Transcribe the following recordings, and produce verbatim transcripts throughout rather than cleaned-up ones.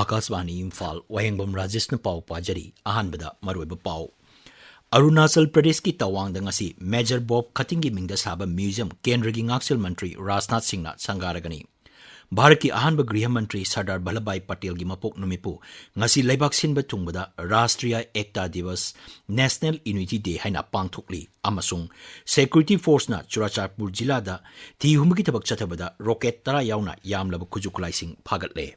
ꯑꯥꯀꯥꯁꯕꯥꯅꯤ ꯏꯝꯐꯥꯜ, ꯋꯥꯍꯦꯡꯕꯝ ꯔꯥꯖꯦꯁꯅ ꯄꯥꯎ ꯄꯥꯖꯔꯤ꯫ ꯑꯍꯥꯟꯕꯗ ꯃꯔꯨꯑꯣꯏꯕ ꯄꯥꯎ꯫ ꯑꯔꯨꯅꯥꯆꯜ ꯄ꯭ꯔꯗꯦꯁꯀꯤ ꯇꯋꯥꯡꯗ ꯉꯁꯤ ꯃꯦꯖꯔ ꯕꯣꯕ ꯈꯇꯤꯡꯒꯤ ꯃꯤꯡꯗ ꯁꯥꯕ ꯃ꯭ꯌꯨꯖꯤꯌꯝ ꯀꯦꯟꯗ꯭ꯔꯒꯤ ꯉꯥꯛꯁꯦꯜ ꯃꯟꯇ꯭ꯔꯤ ꯔꯥꯖꯅꯥꯊ ꯁꯤꯡꯅ ꯁꯪꯒꯥꯔꯒꯅꯤ꯫ ꯚꯥꯔꯠꯀꯤ ꯑꯍꯥꯟꯕ ꯒ꯭ꯔꯤꯍ ꯃꯟꯇ꯭ꯔꯤ ꯁꯔꯗꯥꯔ ꯚꯜꯂꯚꯚꯥꯏ ꯄꯇꯦꯜꯒꯤ ꯃꯄꯣꯛ ꯅꯨꯃꯤꯠꯄꯨ ꯉꯁꯤ ꯂꯩꯕꯥꯛ ꯁꯤꯟꯕ ꯊꯨꯡꯕꯗ ꯔꯥꯁꯇ꯭ꯔꯤꯌꯥ ꯑꯦꯛꯇꯥ ꯗꯤꯕꯁ, National Unity Day ꯍꯥꯏꯅ ꯄꯥꯡꯊꯣꯛꯂꯤ ꯑꯃꯁꯨꯡ ꯁꯦꯀ꯭ꯌꯨꯔꯤꯇꯤ ꯐꯣꯔꯁꯅ ꯆꯨꯔꯥꯆꯥꯟꯄꯨꯔ ꯖꯤꯂꯥꯗ ꯊꯤ ꯍꯨꯝꯕꯒꯤ ꯊꯕꯛ ꯆꯠꯊꯕꯗ ꯔꯣꯀꯦꯠ ꯇꯔꯥ ꯌꯥꯎꯅ ꯌꯥꯝꯂꯕ ꯈꯨꯠꯁꯨ ꯈꯨꯠꯂꯥꯏꯁꯤꯡ ꯐꯥꯒꯠꯂꯦ꯫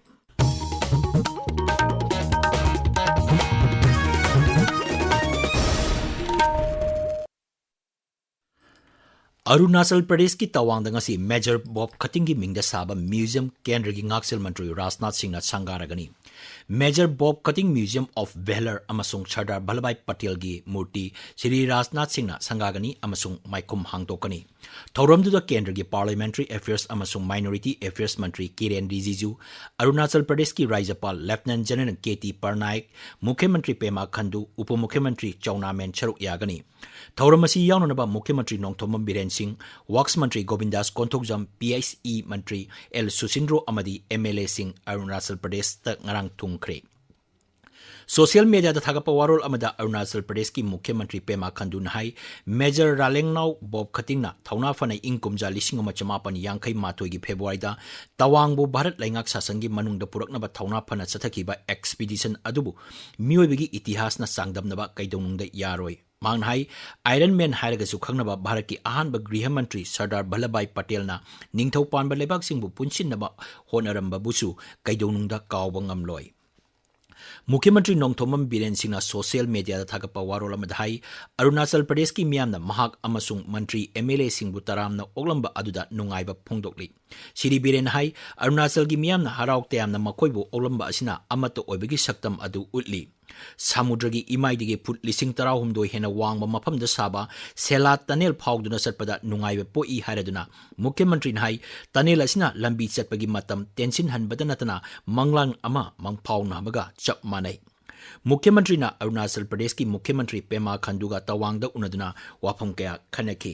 ꯑꯔꯨꯅꯥꯆꯜ ꯄ꯭ꯔꯗꯦꯁꯀꯤ ꯇꯋꯥꯡꯗ ꯉꯁꯤ ꯃꯦꯖꯔ ꯕꯣꯕ ꯈꯇꯤꯡꯒꯤ ꯃꯤꯡꯗ ꯁꯥꯕ ꯃ꯭ꯌꯨꯖꯤꯌꯝ ꯀꯦꯟꯗ꯭ꯔꯒꯤ ꯉꯥꯛꯁꯦꯜ ꯃꯟꯇ꯭ꯔꯤ ꯔꯥꯖꯅꯥꯊ ꯁꯤꯡꯅ ꯁꯪꯒꯥꯔꯒꯅꯤ꯫ Major Bob ꯈꯇꯤꯡ museum of Vellore ꯑꯃꯁꯨꯡ ꯁꯔꯗꯥꯔ ꯚꯜꯂꯚꯚꯥꯏ ꯄꯇꯦꯜꯒꯤ ꯃꯨꯔꯇꯤ ꯁ꯭ꯔꯤ ꯔꯥꯖꯅꯥꯊ ꯁꯤꯡꯅ ꯁꯪꯒꯥꯒꯅꯤ ꯑꯃꯁꯨꯡ ꯃꯥꯏꯈꯨꯝ ꯍꯥꯡꯗꯣꯛꯀꯅꯤ꯫ ꯊꯧꯔꯝꯗꯨꯗ ꯀꯦꯟꯗ꯭ꯔꯒꯤ ꯄꯥꯔꯂꯤꯌꯥꯃꯦꯟꯇꯔꯤ ꯑꯦꯐꯤꯌꯔꯁ ꯑꯃꯁꯨꯡ ꯃꯥꯏꯅꯣꯔꯤꯇꯤ ꯑꯦꯐꯤꯌꯔꯁ ꯃꯟꯇ꯭ꯔꯤ ꯀꯤꯔꯦꯟ ꯔꯤꯖꯤꯖꯨ, ꯑꯔꯨꯅꯥꯆꯜ ꯄ꯭ꯔꯗꯦꯁꯀꯤ ꯔꯥꯖ꯭ꯌꯄꯥꯜ ꯂꯦꯐꯇꯤꯅꯦꯟ ꯖꯦꯅꯔꯦꯜ ꯀꯦ ꯇꯤ ꯄꯔꯅꯥꯏꯛ, ꯃꯨꯈ꯭ꯌ ꯃꯟꯇ꯭ꯔꯤ ꯄꯦꯃꯥ ꯈꯟꯗꯨ, ꯎꯄ ꯃꯨꯈ꯭ꯌ ꯃꯟꯇ꯭ꯔꯤ ꯆꯧꯅꯥ ꯃꯦꯟ ꯁꯔꯨꯛ ꯌꯥꯒꯅꯤ꯫ ꯊꯧꯔꯝ ꯑꯁꯤ ꯌꯥꯎꯅꯅꯕ ꯃꯨꯈ꯭ꯌ ꯃꯟꯇ꯭ꯔꯤ ꯅꯣꯡꯊꯣꯝꯕꯝ ꯕꯤꯔꯦꯟ ꯁꯤꯡ, ꯋꯥꯛꯁ ꯃꯟꯇ꯭ꯔꯤ ꯒꯣꯕꯤꯟꯗꯥꯁ ꯀꯣꯟꯊꯧꯖꯝ, ꯄꯤ ꯑꯩꯆ ꯏ ꯃꯟꯇ꯭ꯔꯤ ꯑꯦꯜ ꯁꯨꯁꯤꯟꯗ꯭ꯔꯣ ꯑꯃꯗꯤ ꯑꯦꯝ ꯑꯦꯜ ꯑꯦꯁꯤꯡ ꯑꯔꯨꯅꯥꯆꯜ ꯄ꯭ꯔꯗꯦꯁꯇ ꯉꯔꯥꯡ ꯊꯨꯡꯈ꯭ꯔꯦ꯫ ꯁꯣꯁꯤꯌꯦꯜ ꯃꯦꯗꯤꯌꯥꯗ ꯊꯥꯒꯠꯄ ꯋꯥꯔꯣꯜ ꯑꯃꯗ ꯑꯔꯨꯅꯥꯆꯜ ꯄ꯭ꯔꯗꯦꯁꯀꯤ ꯃꯨꯈ꯭ꯌ ꯃꯟꯇ꯭ꯔꯤ ꯄꯦꯃꯥ ꯈꯟꯗꯨꯅ ꯍꯥꯏ, ꯃꯦꯖꯔ ꯔꯥꯂꯦꯡꯅꯥꯎ ꯕꯣꯕ ꯈꯇꯤꯡꯅ ꯊꯧꯅꯥ ꯐꯅ ꯏꯪ ꯀꯨꯝꯖꯥ ꯂꯤꯁꯤꯡ ꯑꯃ ꯆꯃꯥꯄꯟ ꯌꯥꯡꯈꯩ ꯃꯥꯊꯣꯏꯒꯤ ꯐꯦꯕ꯭ꯔꯨꯋꯥꯔꯤꯗ ꯇꯋꯥꯡꯕꯨ ꯚꯥꯔꯠ ꯂꯩꯉꯥꯛ ꯁꯥꯁꯟꯒꯤ ꯃꯅꯨꯡꯗ ꯄꯨꯔꯛꯅꯕ ꯊꯧꯅꯥ ꯐꯅ ꯆꯠꯊꯈꯤꯕ ꯑꯦꯛꯁꯄꯤꯗꯤꯁꯟ ꯑꯗꯨꯕꯨ ꯃꯤꯑꯣꯏꯕꯒꯤ ꯏꯇꯤꯍꯥꯁꯅ ꯆꯥꯡꯗꯝꯅꯕ ꯀꯩꯗꯧꯅꯨꯡꯗ ꯌꯥꯔꯣꯏ꯫ ꯃꯍꯥꯛꯅ ꯍꯥꯏ, ꯑꯥꯏꯔꯟ ꯃꯦꯟ ꯍꯥꯏꯔꯒꯁꯨ ꯈꯪꯅꯕ ꯚꯥꯔꯠꯀꯤ ꯑꯍꯥꯟꯕ ꯒ꯭ꯔꯤꯍ ꯃꯟꯇ꯭ꯔꯤ ꯁꯔꯗꯥꯔ ꯚꯜꯂꯚꯚꯥꯏ ꯄꯇꯦꯜꯅ ꯅꯤꯡꯊꯧ ꯄꯥꯟꯕ ꯂꯩꯕꯥꯛꯁꯤꯡꯕꯨ ꯄꯨꯟꯁꯤꯟꯅꯕ ꯍꯣꯠꯅꯔꯝꯕꯕꯨꯁꯨ ꯀꯩꯗꯧꯅꯨꯡꯗ ꯀꯥꯎꯕ ꯉꯝꯂꯣꯏ꯫ ꯃꯨꯈ꯭ꯌ ꯃꯟꯇ꯭ꯔꯤ ꯅꯣꯡꯊꯣꯝꯕꯝ ꯕꯤꯔꯦꯟ ꯁꯤꯡꯅ ꯁꯣꯁꯤꯌꯦꯜ ꯃꯦꯗꯤꯌꯥꯗ ꯊꯥꯒꯠꯄ ꯋꯥꯔꯣꯜ ꯑꯃꯗ ꯍꯥꯏ, ꯑꯔꯨꯅꯥꯆꯜ ꯄ꯭ꯔꯗꯦꯁꯀꯤ ꯃꯤꯌꯥꯝꯅ ꯃꯍꯥꯛ ꯑꯃꯁꯨꯡ ꯃꯟꯇ꯭ꯔꯤ ꯑꯦꯝ ꯑꯦꯜ ꯑꯦꯁꯤꯡꯕꯨ ꯇꯔꯥꯝꯅ ꯑꯣꯛꯂꯝꯕ ꯑꯗꯨꯗ ꯅꯨꯡꯉꯥꯏꯕ ꯐꯣꯡꯗꯣꯛꯂꯤ꯫ ꯁ꯭ꯔꯤ ꯕꯤꯔꯦꯟ ꯍꯥꯏ, ꯑꯔꯨꯅꯥꯆꯜꯒꯤ ꯃꯤꯌꯥꯝꯅ ꯍꯔꯥꯎ ꯇꯌꯥꯝꯅ ꯃꯈꯣꯏꯕꯨ ꯑꯣꯛꯂꯝꯕ ꯑꯁꯤꯅ ꯑꯃꯠꯇ ꯑꯣꯏꯕꯒꯤ ꯁꯛꯇꯝ ꯑꯗꯨ ꯎꯠꯂꯤ꯫ ꯁꯃꯨꯗ꯭ꯔꯒꯤ ꯏꯃꯥꯏꯗꯒꯤ ꯐꯨꯠ ꯂꯤꯁꯤꯡ ꯇꯔꯥꯍꯨꯝꯗꯣꯏ ꯍꯦꯟꯅ ꯋꯥꯡꯕ ꯃꯐꯝꯗ ꯁꯥꯕ ꯁꯦꯂꯥ ꯇꯅꯦꯜ ꯐꯥꯎꯗꯨꯅ ꯆꯠꯄꯗ ꯅꯨꯡꯉꯥꯏꯕ ꯄꯣꯛꯏ ꯍꯥꯏꯔꯗꯨꯅ ꯃꯨꯈ꯭ꯌ ꯃꯟꯇ꯭ꯔꯤꯅ ꯍꯥꯏ, ꯇꯅꯦꯜ ꯑꯁꯤꯅ ꯂꯝꯕꯤ ꯆꯠꯄꯒꯤ ꯃꯇꯝ ꯇꯦꯟꯁꯤꯟꯍꯟꯕꯗ ꯅꯠꯇꯅ ꯃꯪꯂꯥꯟ ꯑꯃ ꯃꯪꯐꯥꯎꯅꯕꯒ ꯆꯞ ꯃꯥꯟꯅꯩ꯫ ꯃꯨꯈ꯭ꯌ ꯃꯟꯇ꯭ꯔꯤꯅ ꯑꯔꯨꯅꯥꯆꯜ ꯄ꯭ꯔꯗꯦꯁꯀꯤ ꯃꯨꯈ꯭ꯌ ꯃꯟꯇ꯭ꯔꯤ ꯄꯦꯃꯥ ꯈꯟꯗꯨꯒ ꯇꯋꯥꯡꯗ ꯎꯅꯗꯨꯅ ꯋꯥꯐꯝ ꯀꯌꯥ ꯈꯟꯅꯈꯤ꯫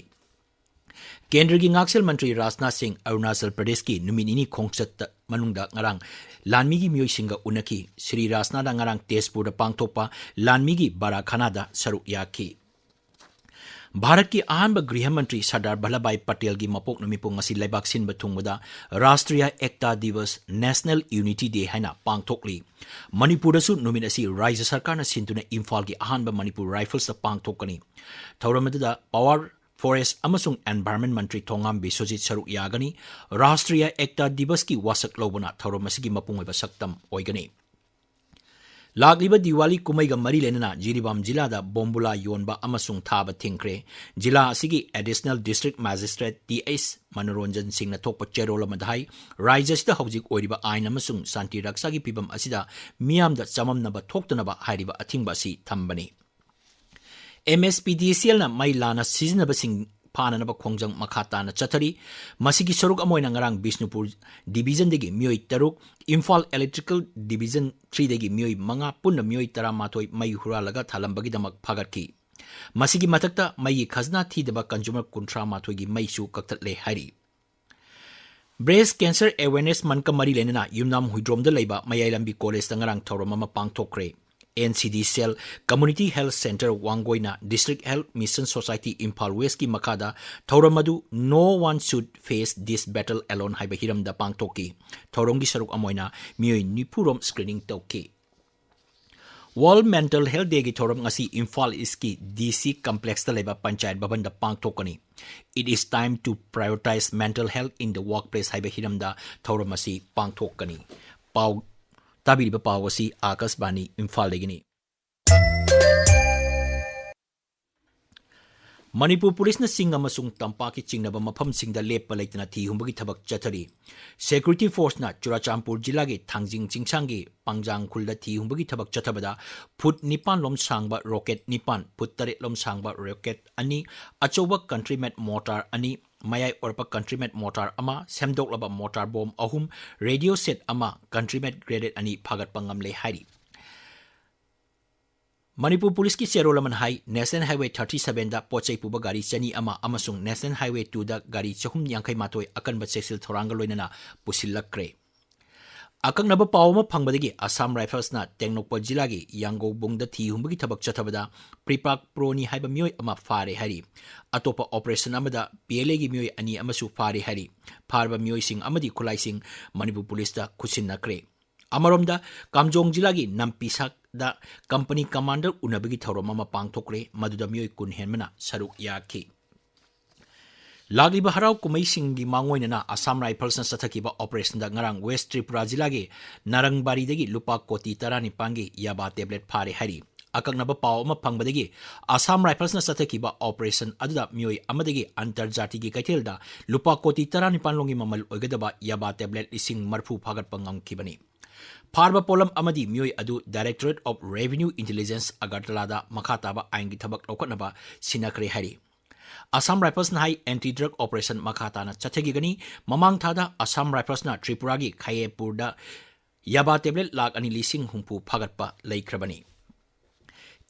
ꯀꯦꯟꯗ꯭ꯔꯒꯤ ꯉꯥꯛꯁꯦꯜ ꯃꯟꯇ꯭ꯔꯤ ꯔꯥꯖꯅꯥꯊ ꯁꯤꯡ ꯑꯔꯨꯅꯥꯆꯜ ꯄ꯭ꯔꯗꯦꯁꯀꯤ ꯅꯨꯃꯤꯠ ꯅꯤꯅꯤ ꯈꯣꯡꯆꯠꯇ ꯃꯅꯨꯡꯗ ꯉꯔꯥꯡ ꯂꯥꯟꯃꯤꯒꯤ ꯃꯤꯑꯣꯏꯁꯤꯡꯒ ꯎꯅꯈꯤ꯫ ꯁ꯭ꯔꯤ ꯔꯥꯖꯅꯥꯊꯅ ꯉꯔꯥꯡ ꯇꯦꯖꯄꯨꯔꯗ ꯄꯥꯡꯊꯣꯛꯄ ꯂꯥꯟꯃꯤꯒꯤ ꯕꯥꯔꯥꯈꯥꯅꯥꯗ ꯁꯔꯨꯛ ꯌꯥꯈꯤ꯫ ꯚꯥꯔꯠꯀꯤ ꯑꯍꯥꯟꯕ ꯒ꯭ꯔꯤꯍ ꯃꯟꯇ꯭ꯔꯤ ꯁꯔꯗꯥꯔ ꯚꯜꯂꯚꯚꯥꯏ ꯄꯇꯦꯜꯒꯤ ꯃꯄꯣꯛ ꯅꯨꯃꯤꯠꯄꯨ ꯉꯁꯤ ꯂꯩꯕꯥꯛ ꯁꯤꯟꯕ ꯊꯨꯡꯕꯗ ꯔꯥꯁꯇ꯭ꯔꯤꯌꯥ ꯑꯦꯛꯇꯥ ꯗꯤꯕꯁ, National Unity Day ꯍꯥꯏꯅ ꯄꯥꯡꯊꯣꯛꯂꯤ꯫ ꯃꯅꯤꯄꯨꯔꯗꯁꯨ ꯅꯨꯃꯤꯠ ꯑꯁꯤ ꯔꯥꯖ꯭ꯌ ꯁꯔꯀꯥꯔꯅ ꯁꯤꯟꯗꯨꯅ ꯏꯝꯐꯥꯜꯒꯤ ꯑꯍꯥꯟꯕ ꯃꯅꯤꯄꯨꯔ ꯔꯥꯏꯐꯜꯁꯇ ꯄꯥꯡꯊꯣꯛꯀꯅꯤ꯫ ꯊꯧꯔꯝ ꯑꯗꯨꯗ ꯄꯥꯋꯔ, ꯐꯣꯔꯦꯁ ꯑꯃꯁꯨꯡ ꯑꯦꯟꯚꯥꯏꯔꯟꯃꯦꯟ ꯃꯟꯇ꯭ꯔꯤ ꯊꯣꯉꯥꯝ ꯕꯤꯁ꯭ꯋꯖꯤꯠ ꯁꯔꯨꯛ ꯌꯥꯒꯅꯤ꯫ ꯔꯥꯁꯇ꯭ꯔꯤꯌꯥ ꯑꯦꯛꯇꯥ ꯗꯤꯕꯁꯀꯤ ꯋꯥꯁꯛ ꯂꯧꯕꯅ ꯊꯧꯔꯝ ꯑꯁꯤꯒꯤ ꯃꯄꯨꯡ ꯑꯣꯏꯕ ꯁꯛꯇꯝ ꯑꯣꯏꯒꯅꯤ꯫ ꯂꯥꯛꯂꯤꯕ ꯗꯤꯋꯥꯂꯤ ꯀꯨꯝꯍꯩꯒ ꯃꯔꯤ ꯂꯩꯅꯅ ꯖꯤꯔꯤꯕꯥꯝ ꯖꯤꯂꯥꯗ ꯕꯣꯝꯕꯨꯂꯥ ꯌꯣꯟꯕ ꯑꯃꯁꯨꯡ ꯊꯥꯕ ꯊꯤꯡꯈ꯭ꯔꯦ꯫ ꯖꯤꯂꯥ ꯑꯁꯤꯒꯤ Additional District Magistrate T H Manoranjan ꯁꯤꯡꯅ ꯊꯣꯛꯄ ꯆꯦꯔꯣꯜ ꯑꯃꯗ ꯍꯥꯏ, ꯔꯥꯖ꯭ꯌ ꯑꯁꯤꯗ ꯍꯧꯖꯤꯛ ꯑꯣꯏꯔꯤꯕ ꯑꯥꯏꯟ ꯑꯃꯁꯨꯡ ꯁꯥꯟꯇꯤ ꯔꯛꯁꯥꯒꯤ ꯐꯤꯕꯝ ꯑꯁꯤꯗ ꯃꯤꯌꯥꯝꯗ ꯆꯃꯝꯅꯕ ꯊꯣꯛꯇꯅꯕ ꯍꯥꯏꯔꯤꯕ ꯑꯊꯤꯡꯕ ꯑꯁꯤ ꯊꯝꯕꯅꯤ꯫ ꯑꯦꯝ ꯑꯦꯁ ꯄꯤ ꯗꯤ ꯁꯤ ꯑꯦꯜꯅ ꯃꯩ ꯂꯥꯟꯅ ꯁꯤꯖꯤꯟꯅꯕꯁꯤꯡ ꯐꯥꯅꯅꯕ ꯈꯣꯡꯖꯪ ꯃꯈꯥ ꯇꯥꯅ ꯆꯠꯊꯔꯤ꯫ ꯃꯁꯤꯒꯤ ꯁꯔꯨꯛ ꯑꯃ ꯑꯣꯏꯅ ꯉꯔꯥꯡ ꯕꯤꯁꯅꯨꯄꯨꯔ ꯗꯤꯕꯤꯖꯟꯗꯒꯤ ꯃꯤꯑꯣꯏ ꯇꯔꯨꯛ, ꯏꯝꯐꯥꯜ ꯏꯂꯦꯛꯇ꯭ꯔꯤꯀꯦꯜ ꯗꯤꯕꯤꯖꯟ ꯊ꯭ꯔꯤꯗꯒꯤ ꯃꯤꯑꯣꯏ ꯃꯉꯥ, ꯄꯨꯟꯅ ꯃꯤꯑꯣꯏ ꯇꯔꯥꯃꯥꯊꯣꯏ ꯃꯩ ꯍꯨꯔꯥꯜꯂꯒ ꯊꯥꯂꯝꯕꯒꯤꯗꯃꯛ ꯐꯥꯒꯠꯈꯤ꯫ ꯃꯁꯤꯒꯤ ꯃꯊꯛꯇ ꯃꯩꯒꯤ ꯈꯖꯅꯥ ꯊꯤꯗꯕ ꯀꯟꯖꯨꯃꯔ ꯀꯨꯟꯊ꯭ꯔꯥ ꯃꯥꯊꯣꯏꯒꯤ ꯃꯩꯁꯨ ꯀꯛꯊꯠꯂꯦ ꯍꯥꯏꯔꯤ꯫ Breast Cancer Awareness Monthꯀ ꯃꯔꯤ ꯂꯩꯅꯅ ꯌꯨꯝꯅꯥꯝ ꯍꯨꯏꯗ꯭ꯔꯣꯝꯗ ꯂꯩꯕ ꯃꯌꯥꯏ ꯂꯝꯕꯤ ꯀꯣꯂꯦꯖꯇ ꯉꯔꯥꯡ ꯊꯧꯔꯝ ꯑꯃ ꯄꯥꯡꯊꯣꯛꯈ꯭ꯔꯦ꯫ ꯑꯦꯟ ꯁꯤ ꯗꯤ ꯁꯦꯜ, Community Health Centre ꯋꯥꯡꯒꯣꯏꯅ District Health Mission Society Imphal ꯋꯦꯁꯀꯤ ꯃꯈꯥꯗ ꯊꯧꯔꯝ ꯑꯗꯨ No One Should Face This Battle Alone ꯍꯥꯏꯕ ꯍꯤꯔꯝꯗ ꯄꯥꯡꯊꯣꯛꯈꯤ꯫ ꯊꯧꯔꯝꯒꯤ ꯁꯔꯨꯛ ꯑꯃ ꯑꯣꯏꯅ ꯃꯤꯑꯣꯏ ꯅꯤꯐꯨ ꯔꯣꯝ screening ꯇꯧꯈꯤ꯫ World Mental Health Dayꯒꯤ ꯊꯧꯔꯝ ꯉꯁꯤ ꯏꯝꯐꯥꯜ ꯏꯁꯀꯤ ꯗꯤ ꯁꯤ ꯀꯝꯄ꯭ꯂꯦꯛꯁꯇ ꯂꯩꯕ ꯄꯟꯆꯥꯌꯠ ꯚꯕꯟꯗ ꯄꯥꯡꯊꯣꯛꯀꯅꯤ꯫ It is time to prioritize mental health in the workplace ꯍꯥꯏꯕ ꯍꯤꯔꯝꯗ ꯊꯧꯔꯝ ꯑꯁꯤ ꯄꯥꯡꯊꯣꯛꯀꯅꯤ꯫ ꯄꯥꯎ, ꯇꯥꯕꯤꯔꯤꯕ ꯄꯥꯎ ꯑꯁꯤ ꯑꯥꯀꯥꯁꯕꯥꯅꯤ ꯏꯝꯐꯥꯜꯗꯒꯤꯅꯤ꯫ ꯃꯅꯤꯄꯨꯔ ꯄꯨꯂꯤꯁꯅ ꯆꯤꯡ ꯑꯃꯁꯨꯡ ꯇꯝꯄꯥꯛꯀꯤ ꯆꯤꯡꯅꯕ ꯃꯐꯝꯁꯤꯡꯗ ꯂꯦꯞꯄ ꯂꯩꯇꯅ ꯊꯤ ꯍꯨꯝꯕꯒꯤ ꯊꯕꯛ ꯆꯠꯊꯔꯤ꯫ Security Forceꯅ ꯆꯨꯔꯥꯆꯥꯟꯄꯨꯔ ꯖꯤꯂꯥꯒꯤ ꯊꯥꯡꯖꯤꯡ ꯆꯤꯡꯁꯥꯡꯒꯤ ꯄꯥꯡꯖꯥꯡ ꯈꯨꯜꯗ ꯊꯤ ꯍꯨꯝꯕꯒꯤ ꯊꯕꯛ ꯆꯠꯊꯕꯗ ꯐꯨꯠ ꯅꯤꯄꯥꯟ ꯂꯣꯝ ꯁꯥꯡꯕ ꯔꯣꯀꯦꯠ ꯅꯤꯄꯥꯟ, ꯐꯨꯠ ꯇꯔꯦꯠ ꯂꯣꯝ ꯁꯥꯡꯕ ꯔꯣꯀꯦꯠ ꯑꯅꯤ, ꯑꯆꯧꯕ ꯀꯟꯇ꯭ꯔꯤ ꯃꯦꯠ ꯃꯣꯔꯇꯥꯔ ꯑꯅꯤ, ꯃꯌꯥꯏ ꯑꯣꯏꯔꯞꯄ ꯀꯟꯇ꯭ꯔꯤ ꯃꯦꯠ ꯃꯣꯔꯇꯥꯔ ꯑꯃ, ꯁꯦꯝꯗꯣꯛꯂꯕ ꯃꯣꯔꯇꯥꯔ ꯕꯣꯝ ꯑꯍꯨꯝ, ꯔꯦꯗꯤꯑꯣ ꯁꯦꯠ ꯑꯃ, ꯀꯟꯇ꯭ꯔꯤ ꯃꯦꯠ ꯒ꯭ꯔꯦꯅꯦꯗ ꯑꯅꯤ ꯐꯥꯒꯠꯄ ꯉꯝꯂꯦ ꯍꯥꯏꯔꯤ꯫ ꯃꯅꯤꯄꯨꯔ ꯄꯨꯂꯤꯁꯀꯤ ꯆꯦꯔꯣꯜ ꯑꯃꯅ ꯍꯥꯏ, National Highway thirty seven ꯗ ꯄꯣꯠ ꯆꯩ ꯄꯨꯕ ꯒꯥꯔꯤ ꯆꯅꯤ ꯑꯃ ꯑꯃꯁꯨꯡ National Highway two ꯗ ꯒꯥꯔꯤ ꯆꯍꯨꯝ ꯌꯥꯡꯈꯩ ꯃꯥꯊꯣꯏ ꯑꯀꯟꯕ ꯆꯦꯛꯁꯤꯜ ꯊꯧꯔꯥꯡꯒ ꯂꯣꯏꯅꯅ ꯄꯨꯁꯤꯜꯂꯛꯈ꯭ꯔꯦ꯫ ꯑꯀꯛꯅꯕ ꯄꯥꯎ ꯑꯃ ꯐꯪꯕꯗꯒꯤ Assam Riflesꯅ ꯇꯦꯡꯅꯧꯄꯜ ꯖꯤꯂꯥꯒꯤ ꯌꯥꯡꯒꯧꯕꯨꯡꯗ ꯊꯤ ꯍꯨꯝꯕꯒꯤ ꯊꯕꯛ ꯆꯠꯊꯕꯗ ꯄ꯭ꯔꯤꯄꯥꯛ ꯄ꯭ꯔꯣꯅꯤ ꯍꯥꯏꯕ ꯃꯤꯑꯣꯏ ꯑꯃ ꯐꯥꯔꯦ ꯍꯥꯏꯔꯤ꯫ ꯑꯇꯣꯞꯄ operation ꯑꯃꯗ PLAꯒꯤ ꯃꯤꯑꯣꯏ ꯑꯅꯤ ꯑꯃꯁꯨ ꯐꯥꯔꯦ ꯍꯥꯏꯔꯤ꯫ ꯐꯥꯔꯕ ꯃꯤꯑꯣꯏꯁꯤꯡ ꯑꯃꯗꯤ ꯈꯨꯠꯂꯥꯏꯁꯤꯡ ꯃꯅꯤꯄꯨꯔ ꯄꯨꯂꯤꯁꯇ ꯈꯨꯠꯁꯤꯟꯅꯈ꯭ꯔꯦ꯫ ꯑꯃꯔꯣꯝꯗ, ꯀꯥꯝꯖꯣꯡ ꯖꯤꯂꯥꯒꯤ ꯅꯝꯄꯤꯁꯥꯛꯗ company commander ꯎꯅꯕꯒꯤ ꯊꯧꯔꯝ ꯑꯃ ꯄꯥꯡꯊꯣꯛꯈ꯭ꯔꯦ, ꯃꯗꯨꯗ ꯃꯤꯑꯣꯏ ꯀꯨꯟ ꯍꯦꯟꯕꯅ ꯁꯔꯨꯛ ꯌꯥꯈꯤ꯫ ꯂꯥꯛꯂꯤꯕ ꯍꯔꯥꯎ ꯀꯨꯝꯍꯩꯁꯤꯡꯒꯤ ꯃꯥꯡꯑꯣꯏꯅꯅ Assam Riflesꯅ ꯆꯠꯊꯈꯤꯕ operationꯗ ꯉꯔꯥꯡ West Tripura ꯖꯤꯂꯥꯒꯤ ꯅꯔꯪꯕꯥꯔꯤꯗꯒꯤ ꯂꯨꯄꯥ ꯀꯣꯇꯤ ꯇꯔꯥꯅꯤꯄꯥꯟꯒꯤ ꯌꯥꯕꯥ tablet ꯐꯥꯔꯦ ꯍꯥꯏꯔꯤ꯫ ꯑꯀꯛꯅꯕ ꯄꯥꯎ ꯑꯃ ꯐꯪꯕꯗꯒꯤ Assam Riflesꯅ ꯆꯠꯊꯈꯤꯕ operation ꯑꯗꯨꯗ ꯃꯤꯑꯣꯏ ꯑꯃꯗꯒꯤ ꯑꯟꯇꯔꯖꯥꯇꯤꯒꯤ ꯀꯩꯊꯦꯜꯗ ꯂꯨꯄꯥ ꯀꯣꯇꯤ ꯇꯔꯥꯅꯤꯄꯥꯟ ꯂꯣꯝꯒꯤ ꯃꯃꯜ ꯑꯣꯏꯒꯗꯕ ꯌꯥꯕꯥ tablet ꯂꯤꯁꯤꯡ ꯃꯔꯤꯐꯨ ꯐꯥꯒꯠꯄ ꯉꯝꯈꯤꯕꯅꯤ꯫ ꯐꯥꯔꯕ ꯄꯣꯠꯂꯝ ꯑꯃꯗꯤ ꯃꯤꯑꯣꯏ ꯑꯗꯨ Directorate of Revenue Intelligence ꯑꯒꯔꯇꯂꯥꯗ ꯃꯈꯥ ꯇꯥꯕ ꯑꯥꯏꯟꯒꯤ ꯊꯕꯛ ꯂꯧꯈꯠꯅꯕ ꯁꯤꯟꯅꯈ꯭ꯔꯦ ꯍꯥꯏꯔꯤ꯫ Assam Riflesꯅ ꯍꯥꯏ, anti drug operation ꯃꯈꯥ ꯇꯥꯅ ꯆꯠꯊꯈꯤꯒꯅꯤ꯫ ꯃꯃꯥꯡ ꯊꯥꯗ Assam Riflesꯅ ꯇ꯭ꯔꯤꯄꯨꯔꯥꯒꯤ ꯈꯌꯦꯄꯨꯔꯗ ꯌꯥꯕꯥ tablet ꯂꯥꯈ ꯑꯅꯤ ꯂꯤꯁꯤꯡ ꯍꯨꯝꯐꯨ ꯐꯥꯒꯠꯄ ꯂꯩꯈ꯭ꯔꯕꯅꯤ꯫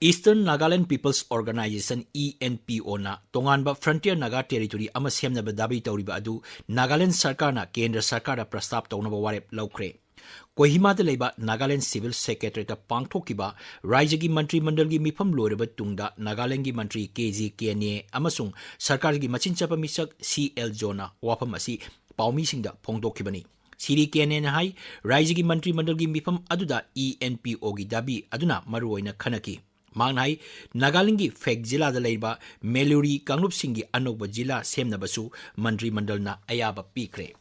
Eastern Nagaland People's Organisation, ENPOꯅ ꯇꯣꯉꯥꯟꯕ Frontier Naga Territory ꯑꯃ ꯁꯦꯝꯅꯕ ꯗꯥꯕꯤ ꯇꯧꯔꯤꯕ ꯑꯗꯨ ꯅꯥꯒꯥꯂꯦꯟꯗ ꯁꯔꯀꯥꯔꯅ ꯀꯦꯟꯗ꯭ꯔ ꯁꯔꯀꯥꯔꯗ ꯄ꯭ꯔꯁꯇꯥꯕ ꯇꯧꯅꯕ ꯋꯥꯔꯦꯞ ꯂꯧꯈ꯭ꯔꯦ꯫ ꯀꯣꯍꯤꯃꯥꯗ ꯂꯩꯕ ꯅꯥꯒꯥꯂꯦꯟꯗ Civil Secretariatꯇ ꯄꯥꯡꯊꯣꯛꯈꯤꯕ ꯔꯥꯖ꯭ꯌꯒꯤ ꯃꯟꯇ꯭ꯔꯤ ꯃꯟꯗꯜꯒꯤ ꯃꯤꯐꯝ ꯂꯣꯏꯔꯕ ꯇꯨꯡꯗ ꯅꯥꯒꯥꯂꯦꯟꯗꯒꯤ ꯃꯟꯇ꯭ꯔꯤ ꯀꯦ ꯖꯤ ꯀꯦꯅꯦ ꯑꯃꯁꯨꯡ ꯁꯔꯀꯥꯔꯒꯤ ꯃꯆꯤꯟ ꯆꯠꯄ ꯃꯤꯁꯛ ꯁꯤ ꯑꯦꯜ ꯖꯣꯅ ꯋꯥꯐꯝ ꯑꯁꯤ ꯄꯥꯎꯃꯤꯁꯤꯡꯗ ꯐꯣꯡꯗꯣꯛꯈꯤꯕꯅꯤ꯫ ꯁꯤ ꯗꯤ ꯀꯦꯅꯦꯅ ꯍꯥꯏ, ꯔꯥꯖ꯭ꯌꯒꯤ ꯃꯟꯇ꯭ꯔꯤ ꯃꯟꯗꯜꯒꯤ ꯃꯤꯐꯝ ꯑꯗꯨꯗ ENPOꯒꯤ ꯗꯥꯕꯤ ꯑꯗꯨꯅ ꯃꯔꯨꯑꯣꯏꯅ ꯈꯟꯅꯈꯤ꯫ ꯃꯍꯥꯛꯅ ꯍꯥꯏ, ꯅꯥꯒꯥꯂꯦꯟꯗꯒꯤ ꯐꯦꯛ ꯖꯤꯂꯥꯗ ꯂꯩꯔꯤꯕ ꯃꯦꯂꯨꯔꯤ ꯀꯥꯡꯂꯨꯞꯁꯤꯡꯒꯤ ꯑꯅꯧꯕ ꯖꯤꯂꯥ ꯁꯦꯝꯅꯕꯁꯨ ꯃꯟꯇ꯭ꯔꯤ ꯃꯟꯗꯜꯅ ꯑꯌꯥꯕ ꯄꯤꯈ꯭ꯔꯦ꯫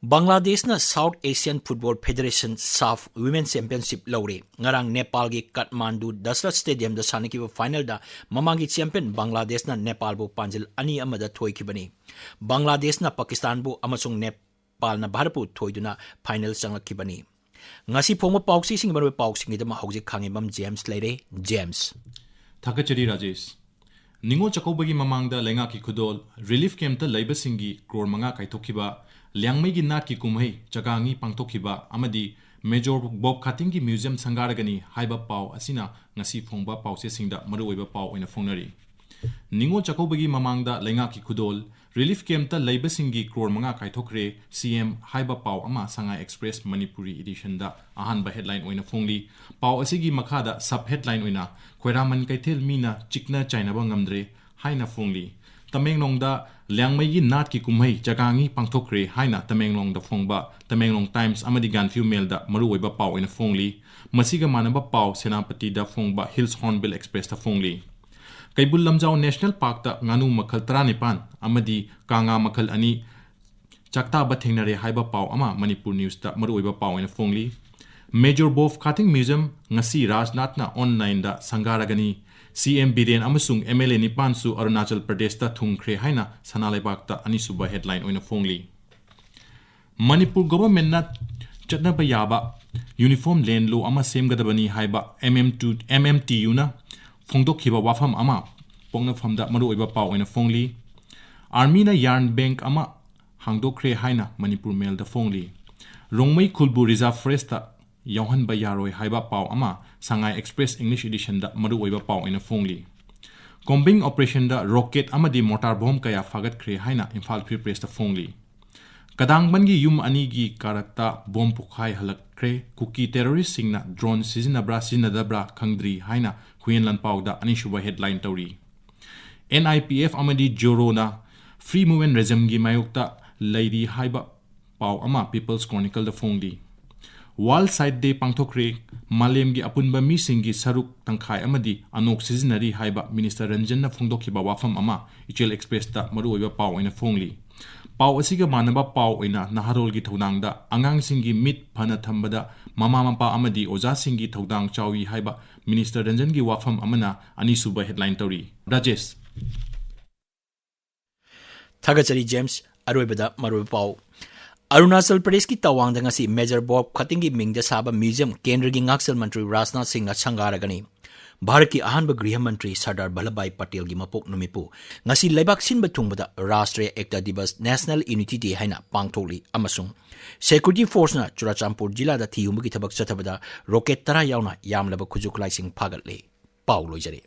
ꯕꯪꯒ꯭ꯂꯥꯗꯦꯁꯅ South Asian Football Federation SAFF Women Championship ꯂꯧꯔꯦ꯫ ꯉꯔꯥꯡ ꯅꯦꯄꯥꯜꯒꯤ ꯀꯥꯊꯃꯥꯟꯗꯨ ꯗꯁꯔꯠ Stadiumꯗ ꯁꯥꯟꯅꯈꯤꯕ finalꯗ ꯃꯃꯥꯡꯒꯤ champion ꯕꯪꯒ꯭ꯂꯥꯗꯦꯁꯅ ꯅꯦꯄꯥꯜꯕꯨ ꯄꯥꯟꯖꯤꯜ ꯑꯅꯤ ꯑꯃꯗ ꯊꯣꯏꯈꯤꯕꯅꯤ꯫ ꯕꯪꯒ꯭ꯂꯥꯗꯦꯁꯅ ꯄꯥꯀꯤꯁꯇꯥꯟꯕꯨ ꯑꯃꯁꯨꯡ ꯅꯦꯄꯥꯜꯅ ꯚꯥꯔꯠꯄꯨ ꯊꯣꯏꯗꯨꯅ final ꯆꯪꯂꯛꯈꯤꯕꯅꯤ꯫ ꯉꯁꯤ ꯐꯣꯡꯕ ꯄꯥꯎꯆꯦꯁꯤꯡꯒꯤ ꯃꯔꯨꯑꯣꯏꯕ ꯄꯥꯎꯁꯤꯡꯒꯤꯗꯃꯛ ꯍꯧꯖꯤꯛ ꯈꯥꯉꯦꯝꯕꯝ ꯖꯦꯝꯁ ꯂꯩꯔꯦ꯫ ꯖꯦꯝꯁ꯫ ꯊꯥꯒꯠꯆꯔꯤ ꯔꯥꯖꯦꯁ꯫ ꯅꯤꯉꯣꯜ ꯆꯥꯛꯀꯧꯕꯒꯤ ꯃꯃꯥꯡꯗ ꯂꯩꯉꯥꯛꯀꯤ ꯈꯨꯗꯣꯜ, relief campꯇ ꯂꯩꯕꯁꯤꯡꯒꯤ ꯀ꯭ꯔꯣꯔ ꯃꯉꯥ ꯀꯥꯏꯊꯣꯛꯈꯤꯕ, ꯂꯤꯌꯥꯡꯃꯩꯒꯤ ꯅꯥꯠꯀꯤ ꯀꯨꯝꯍꯩ ꯆꯥꯒꯥꯡꯉꯤ ꯄꯥꯡꯊꯣꯛꯈꯤꯕ ꯑꯃꯗꯤ Major Bob Khatinggi museum ꯁꯪꯒꯥꯔꯒꯅꯤ ꯍꯥꯏꯕ ꯄꯥꯎ ꯑꯁꯤꯅ ꯉꯁꯤ ꯐꯣꯡꯕ ꯄꯥꯎꯆꯦꯁꯤꯡꯗ ꯃꯔꯨꯑꯣꯏꯕ ꯄꯥꯎ ꯑꯣꯏꯅ ꯐꯣꯡꯅꯔꯤ꯫ ꯅꯤꯉꯣꯜ ꯆꯥꯛꯀꯧꯕꯒꯤ ꯃꯃꯥꯡꯗ ꯂꯩꯉꯥꯛꯀꯤ ꯈꯨꯗꯣꯜ, relief campꯇ ꯂꯩꯕꯁꯤꯡꯒꯤ ꯀ꯭ꯔꯣꯔ ꯃꯉꯥ ꯀꯥꯏꯊꯣꯛꯈ꯭ꯔꯦ, ꯁꯤ ꯑꯦꯝ ꯍꯥꯏꯕ ꯄꯥꯎ ꯑꯃ ꯁꯉꯥꯏ ꯑꯦꯛꯁꯄ꯭ꯔꯦꯁ ꯃꯅꯤꯄꯨꯔꯤ editionꯗ ꯑꯍꯥꯟꯕ headline ꯑꯣꯏꯅ ꯐꯣꯡꯂꯤ꯫ ꯄꯥꯎ ꯑꯁꯤꯒꯤ ꯃꯈꯥꯗ sub headline ꯑꯣꯏꯅ ꯈꯣꯏꯔꯥꯃꯟ ꯀꯩꯊꯦꯜ ꯃꯤꯅ ꯆꯤꯛꯅ ꯆꯥꯏꯅꯕ ꯉꯝꯗ꯭ꯔꯦ ꯍꯥꯏꯅ ꯐꯣꯡꯂꯤ꯫ ꯇꯃꯦꯡꯂꯣꯡꯗ ꯂꯤꯌꯥꯡꯃꯩꯒꯤ ꯅꯥꯠꯀꯤ ꯀꯨꯝꯍꯩ ꯆꯥꯒꯥꯡꯉꯤ ꯄꯥꯡꯊꯣꯛꯈ꯭ꯔꯦ ꯍꯥꯏꯅ ꯇꯃꯦꯡꯂꯣꯡꯗ ꯐꯣꯡꯕ ꯇꯃꯦꯡꯂꯣꯡ ꯇꯥꯏꯝꯁ ꯑꯃꯗꯤ ꯒꯥꯟꯐꯤꯎ ꯃꯦꯜꯗ ꯃꯔꯨꯑꯣꯏꯕ ꯄꯥꯎ ꯑꯣꯏꯅ ꯐꯣꯡꯂꯤ꯫ ꯃꯁꯤꯒ ꯃꯥꯟꯅꯕ ꯄꯥꯎ ꯁꯦꯅꯥꯄꯇꯤꯗ ꯐꯣꯡꯕ hills Hornbill ꯑꯦꯛꯁꯄ꯭ꯔꯦꯁꯇ ꯐꯣꯡꯂꯤ꯫ Keibul Lamjao national ꯄꯥꯔꯛꯇ ꯉꯥꯅꯨ ꯃꯈꯜ ꯇꯔꯥꯅꯤꯄꯥꯟ ꯑꯃꯗꯤ ꯀꯥꯉꯥ ꯃꯈꯜ ꯑꯅꯤ ꯆꯥꯛꯇꯥꯕ ꯊꯦꯡꯅꯔꯦ ꯍꯥꯏꯕ ꯄꯥꯎ ꯑꯃ ꯃꯅꯤꯄꯨꯔ ꯅ꯭ꯌꯨꯁꯇ ꯃꯔꯨꯑꯣꯏꯕ ꯄꯥꯎ ꯑꯣꯏꯅ ꯐꯣꯡꯂꯤ꯫ ꯃꯦꯖꯣꯔ ꯕꯣꯐ ꯈꯥꯇꯤꯡ ꯃ꯭ꯌꯨꯖꯤꯌꯝ ꯉꯁꯤ ꯔꯥꯖꯅꯥꯊꯅ ꯑꯣꯟꯂꯥꯏꯟꯗ ꯁꯪꯒꯥꯔꯒꯅꯤ꯫ ꯁꯤ ꯑꯦꯝ ꯕꯤꯔꯦꯟ ꯑꯃꯁꯨꯡ ꯑꯦꯝ ꯑꯦꯜ ꯑꯦ ꯅꯤꯄꯥꯟꯁꯨ ꯑꯔꯨꯅꯥꯆꯜ ꯄ꯭ꯔꯗꯦꯁꯇ ꯊꯨꯡꯈ꯭ꯔꯦ ꯍꯥꯏꯅ ꯁꯅꯥ ꯂꯩꯕꯥꯛꯇ ꯑꯅꯤꯁꯨꯕ ꯍꯦꯗꯂꯥꯏꯟ ꯑꯣꯏꯅ ꯐꯣꯡꯂꯤ꯫ ꯃꯅꯤꯄꯨꯔ ꯒꯣꯚꯔꯟꯃꯦꯟꯠꯅ ꯆꯠꯅꯕ ꯌꯥꯕ ꯌꯨꯅꯤꯐꯣꯔꯝ ꯂꯦꯟ ꯂꯣ ꯑꯃ ꯁꯦꯝꯒꯗꯕꯅꯤ ꯍꯥꯏꯕ M M two, M M T ꯌꯨꯅ ꯐꯣꯡꯗꯣꯛꯈꯤꯕ ꯋꯥꯐꯝ ꯑꯃ ꯄꯣꯛꯅꯐꯝꯗ ꯃꯔꯨꯑꯣꯏꯕ ꯄꯥꯎ ꯑꯣꯏꯅ ꯐꯣꯡꯂꯤ꯫ ꯑꯥꯔꯃꯤꯅ ꯌꯥꯔꯟ ꯕꯦꯡꯛ ꯑꯃ ꯍꯥꯡꯗꯣꯛꯈ꯭ꯔꯦ ꯍꯥꯏꯅ ꯃꯅꯤꯄꯨꯔ ꯃꯦꯜꯗ ꯐꯣꯡꯂꯤ꯫ ꯔꯣꯡꯃꯩ ꯈꯨꯜꯕꯨ ꯔꯤꯖꯥꯔꯚ ꯐꯣꯔꯦꯁꯇ ꯌꯥꯎꯍꯟꯕ ꯌꯥꯔꯣꯏ ꯍꯥꯏꯕ ꯄꯥꯎ ꯑꯃ ꯁꯉꯥꯏ ꯑꯦꯛꯁꯄ꯭ꯔꯦꯁ ꯏꯪꯂꯤꯁ ꯏꯗꯤꯁꯟꯗ ꯃꯔꯨꯑꯣꯏꯕ ꯄꯥꯎ ꯑꯣꯏꯅ ꯐꯣꯡꯂꯤ꯫ ꯀꯣꯝꯕꯤꯡ ꯑꯣꯄꯔꯦꯁꯟꯗ ꯔꯣꯀꯦꯠ ꯑꯃꯗꯤ ꯃꯣꯔꯇꯥꯔ ꯕꯣꯝ ꯀꯌꯥ ꯐꯥꯒꯠꯈ꯭ꯔꯦ ꯍꯥꯏꯅ ꯏꯝꯐꯥꯜ ꯐ꯭ꯔꯤ ꯄ꯭ꯔꯦꯁꯇ ꯐꯣꯡꯂꯤ꯫ ꯀꯗꯥꯡꯕꯟꯒꯤ ꯌꯨꯝ ꯑꯅꯤꯒꯤ ꯀꯥꯔꯛꯇ ꯕꯣꯝ ꯄꯣꯈꯥꯏ ꯍꯜꯂꯛꯈ꯭ꯔꯦ꯫ ꯀꯨꯀꯤ ꯇꯦꯔꯣꯔꯤꯁꯁꯤꯡꯅ ꯗ꯭ꯔꯣꯟ ꯁꯤꯖꯤꯟꯅꯕ꯭ꯔꯥ ꯁꯤꯖꯤꯟꯅꯗꯕ꯭ꯔꯥ ꯈꯪꯗ꯭ꯔꯤ ꯍꯥꯏꯅ ꯍꯨꯏꯌꯦꯟ ꯂꯥꯟꯄꯥꯎꯗ ꯑꯅꯤꯁꯨꯕ ꯍꯦꯗꯂꯥꯏꯟ ꯇꯧꯔꯤ꯫ ꯑꯦꯟ ꯑꯥꯏ ꯄꯤ ꯑꯦꯐ ꯑꯃꯗꯤ ꯖꯣꯔꯣꯅ ꯐ꯭ꯔꯤ ꯃꯨꯚꯃꯦꯟꯠ ꯔꯦꯖꯤꯝꯒꯤ ꯃꯥꯌꯣꯛꯇ ꯂꯩꯔꯤ ꯍꯥꯏꯕ ꯄꯥꯎ ꯑꯃ ꯄꯤꯄꯜꯁ ꯀ꯭ꯔꯣꯅꯤꯀꯜꯗ ꯐꯣꯡꯂꯤ꯫ ꯋꯥꯔꯜꯗ ꯁꯥꯏꯠ ꯗꯦ ꯄꯥꯡꯊꯣꯛꯈ꯭ꯔꯦ꯫ ꯃꯥꯂꯦꯝꯒꯤ ꯑꯄꯨꯟꯕ ꯃꯤꯁꯤꯡꯒꯤ ꯁꯔꯨꯛ ꯇꯪꯈꯥꯏ ꯑꯃꯗꯤ ꯑꯅꯣꯛ ꯁꯤꯖꯤꯟꯅꯔꯤ ꯍꯥꯏꯕ ꯃꯤꯅꯤꯁꯇꯔ ꯔꯟꯖꯟꯅ ꯐꯣꯡꯗꯣꯛꯈꯤꯕ ꯋꯥꯐꯝ ꯑꯃ ꯏꯆꯦꯜ ꯑꯦꯛꯁꯄ꯭ꯔꯦꯁꯇ ꯃꯔꯨꯑꯣꯏꯕ ꯄꯥꯎ ꯑꯣꯏꯅ ꯐꯣꯡꯂꯤ꯫ ꯄꯥꯎ ꯑꯁꯤꯒ ꯃꯥꯟꯅꯕ ꯄꯥꯎ ꯑꯣꯏꯅ ꯅꯍꯥꯔꯣꯜꯒꯤ ꯊꯧꯗꯥꯡꯗ ꯑꯉꯥꯡꯁꯤꯡꯒꯤ ꯃꯤꯠ ꯐꯅ ꯊꯝꯕꯗ ꯃꯃꯥ ꯃꯄꯥ ꯑꯃꯗꯤ ꯑꯣꯖꯥꯁꯤꯡꯒꯤ ꯊꯧꯗꯥꯡ ꯆꯥꯎꯏ ꯍꯥꯏꯕ ꯃꯤꯅꯤꯁꯇꯔ ꯔꯟꯖꯟꯒꯤ ꯋꯥꯐꯝ ꯑꯃꯅ ꯑꯅꯤꯁꯨꯕ ꯍꯦꯗꯂꯥꯏꯟ ꯇꯧꯔꯤ꯫ ꯔꯥꯖꯦꯁ꯫ ꯊꯥꯒꯠꯆꯔꯤ ꯖꯦꯝꯁ꯫ ꯑꯔꯣꯏꯕꯗ ꯃꯔꯨꯑꯣꯏꯕ ꯄꯥꯎ꯫ ꯑꯔꯨꯅꯥꯆꯜ ꯄ꯭ꯔꯗꯦꯁꯀꯤ ꯇꯋꯥꯡꯗ ꯉꯁꯤ ꯃꯦꯖꯔ ꯕꯣꯕ ꯈꯇꯤꯡꯒꯤ ꯃꯤꯡꯗ ꯁꯥꯕ ꯃ꯭ꯌꯨꯖꯤꯌꯝ ꯀꯦꯟꯗ꯭ꯔꯒꯤ ꯉꯥꯛꯁꯦꯜ ꯃꯟꯇ꯭ꯔꯤ ꯔꯥꯖꯅꯥꯊ ꯁꯤꯡꯅ ꯁꯪꯒꯥꯔꯒꯅꯤ꯫ ꯚꯥꯔꯠꯀꯤ ꯑꯍꯥꯟꯕ ꯒ꯭ꯔꯤꯍ ꯃꯟꯇ꯭ꯔꯤ ꯁꯔꯗꯥꯔ ꯚꯜꯂꯚꯚꯥꯏ ꯄꯇꯦꯜꯒꯤ ꯃꯄꯣꯛ ꯅꯨꯃꯤꯠꯄꯨ ꯉꯁꯤ ꯂꯩꯕꯥꯛ ꯁꯤꯟꯕ ꯊꯨꯡꯕꯗ ꯔꯥꯁꯇ꯭ꯔꯤꯌ ꯑꯦꯛꯇꯥ ꯗꯤꯕꯁ, National Unity Day ꯍꯥꯏꯅ ꯄꯥꯡꯊꯣꯛꯂꯤ ꯑꯃꯁꯨꯡ security forceꯅ ꯆꯨꯔꯥꯆꯥꯟꯄꯨꯔ ꯖꯤꯂꯥꯗ ꯊꯤꯍꯨꯝꯕꯒꯤ ꯊꯕꯛ ꯆꯠꯊꯕꯗ rocket ꯇꯔꯥ ꯌꯥꯎꯅ ꯌꯥꯝꯂꯕ ꯈꯨꯠꯁꯨ ꯈꯨꯠꯂꯥꯏꯁꯤꯡ ꯐꯥꯒꯠꯂꯦ꯫ ꯄꯥꯎ ꯂꯣꯏꯖꯔꯦ꯫